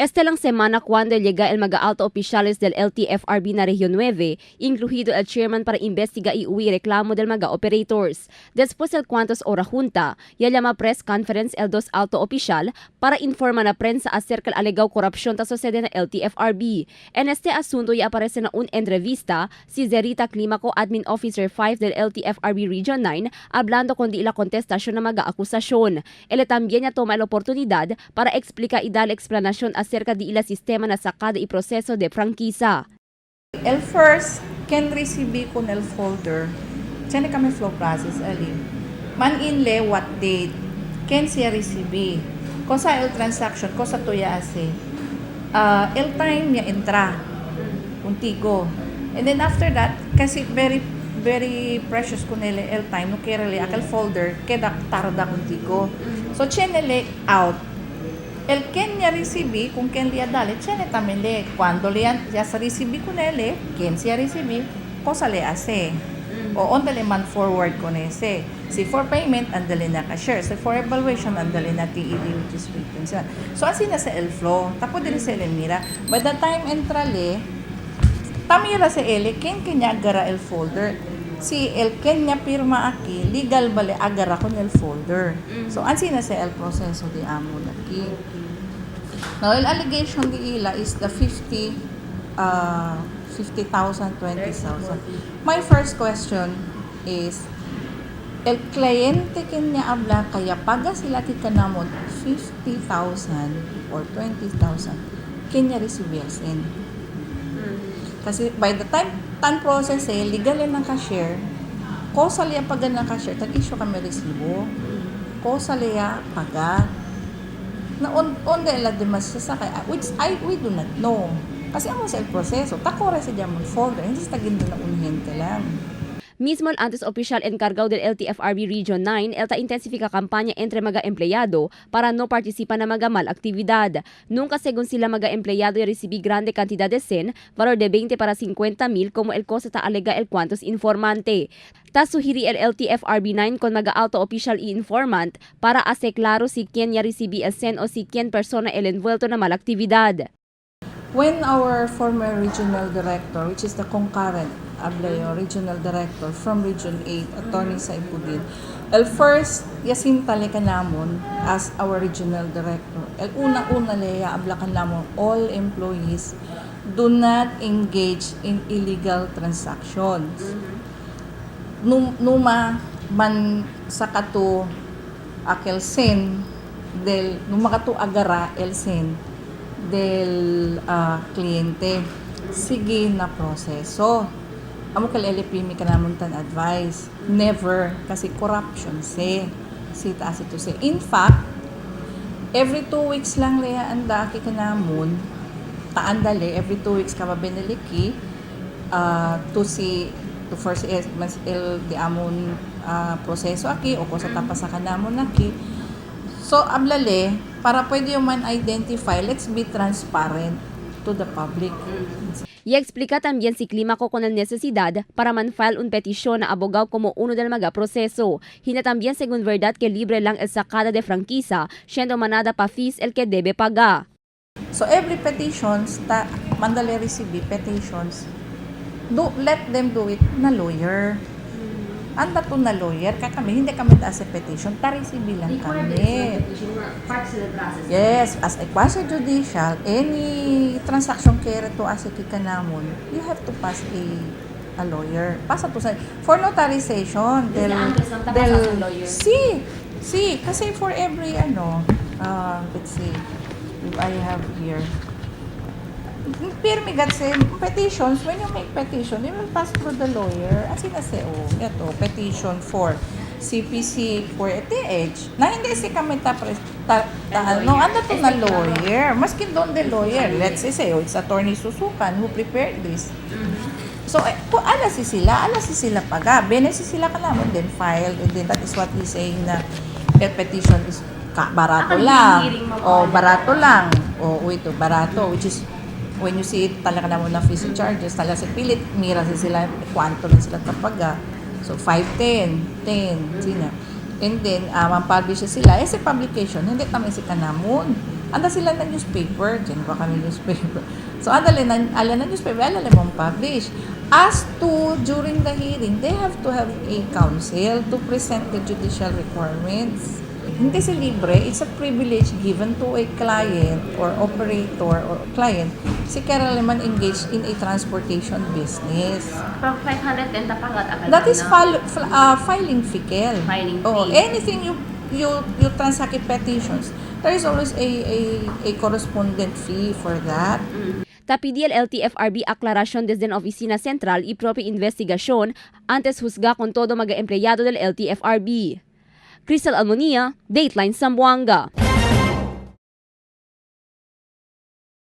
Esta lang semana cuando llega el mga alto oficiales del LTFRB na Región 9, incluido el chairman para investigar y huir reclamo del mga operators. Después el cuantos hora junta, ya llama press conference el dos alto oficial para informar a prensa acerca del alegado corrupción ta sucede na LTFRB. En este asunto ya aparece na una entrevista si Zerita Climaco, Admin Officer 5 del LTFRB Region 9, hablando con di la contestación na mga acusación. Él también ya toma la oportunidad para explicar y dar explanación acerca de ila sistema na sacada y proceso de franquisa. El first, ken receive con el folder. Tiene kami flow process, ali. Man inle what date. Ken siya receive. Cosa el transaction, cosa to ya hace. El time niya entra. Contigo. And then after that, kasi very very precious ko nila el time no kaya le aquel folder queda tarda contigo. So chenele out. El ken niya receive, kung ken liya dale, chene también le, cuando le ya sa receive con ele, ken siya receive, cosa le hace. O onde le man forward con ese. Si for payment, andale na cashier. Si for evaluation, andale na TED, which is written siya. So, así na sa el flow. Tapos din sa el mira. By the time entrale, tamira sa ele, ken kanya agara el folder. Si el kenya pirma aquí, legal bale agara con el folder. So, ansi na sa el proceso di amo aquí. Now, el allegation di ila is the 50,000, 20,000. My first question is, el cliente kanya habla, kaya paga sila ki kanamon 50,000 or 20,000, kanya receive sin. Kasi by the time tan process eh, legal yan ng cashier, kosa liya paga ng cashier, tag-issue kami resibo. Kosa liya paga. Na on the la demas sa sakay, which I we do not know. Kasi amo sa el proseso, takore sa diamond folder, hindi sa tagin na unhente lang. Mismo el antes oficial encargado del LTFRB Region 9, el ta intensifica campaña entre mga empleyado para no participa na mga mal actividad. Nunca según sila mga empleyado y recibí grande cantidad de sen, valor de 20 para 50 mil como el cosa ta alega el cuantos informante. Ta suhiri el LTFRB 9 con mga alto oficial y informant para hacer claro si quien ya recibí el sen o si quien persona el envuelto na mal actividad. When our former regional director, which is the concurrent Ablayo regional director from Region 8, Attorney Saipuddin, el first yasin tali kanamon as our regional director. El una-una leya abla kanamon all employees do not engage in illegal transactions. Numa man sa kato akel sen del numa kato agara el sen del kliyente sige na proseso amo kal LP mi kanamon tan advice never kasi corruption se si taas ito se. In fact, every 2 weeks lang leya anda ki kanamon taandale every 2 weeks ka mabiniliki to si to first is mas el di amon proseso aki o ko sa tapas sa kanamon aki. So ablale para pwede yung man identify, let's be transparent to the public. Y explica también si Clímaco con la necesidad para man file un petición a abogado como uno del mga proceso. Hina también según verdad que libre lang el sacada de franquisa, siendo manada pa fees el que debe pagar. So every petitions ta mandale receive petitions, do let them do it na lawyer. Anda to na lawyer ka kami hindi kami ta sa petition, ta receive lang kami. Yes, as a quasi judicial, any transaction kere to as a kikanamon, you have to pass a lawyer. Pasa to sa for notarization del del Si, si kasi for every ano, let's see, if I have here. Pirmi gat say petitions, when you make petition, you will pass through the lawyer. As in say, oh, ito, petition for CPC for ETH. Na hindi si kami ta, ta, ta ano, ano to na lawyer. Maskin doon the lawyer. Let's say, oh, it's Attorney Susukan who prepared this. So, eh, kung ala si sila, ala si sila paga. Bene si sila kanamon, then file, and then that is what he's saying na el petition is ka, barato lang. O, barato lang. O, ito, barato, which is, when you see it, talaga naman na fees and charges, talaga sa pilit, mira si sila, kwanto lang sila tapaga. So, 5, 10, 10, sina. And then, man-publish sila. Eh, sa publication, hindi kami si kanamon. Anda sila na newspaper, diyan ba kami newspaper? So andale na ala na newspaper, ala mong publish. As to during the hearing, they have to have a counsel to present the judicial requirements. Hindi si libre, it's a privilege given to a client or operator or client si Carol man engaged in a transportation business. From 510 tapangat akal That is filing fee, Kel. Filing Oh, fee. anything you transact petitions, there is always a correspondent fee for that. Tapidi el LTFRB aclaración desde la oficina central y propia investigación antes juzga con todo mga empleyado del LTFRB. Crystal Almonia, Dateline Zamboanga.